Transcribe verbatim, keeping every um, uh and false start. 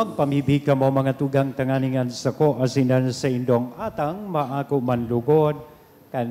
Magpamibi kamo, mga tugang, tanganing an sako asin an saindong atang maako man lugod kan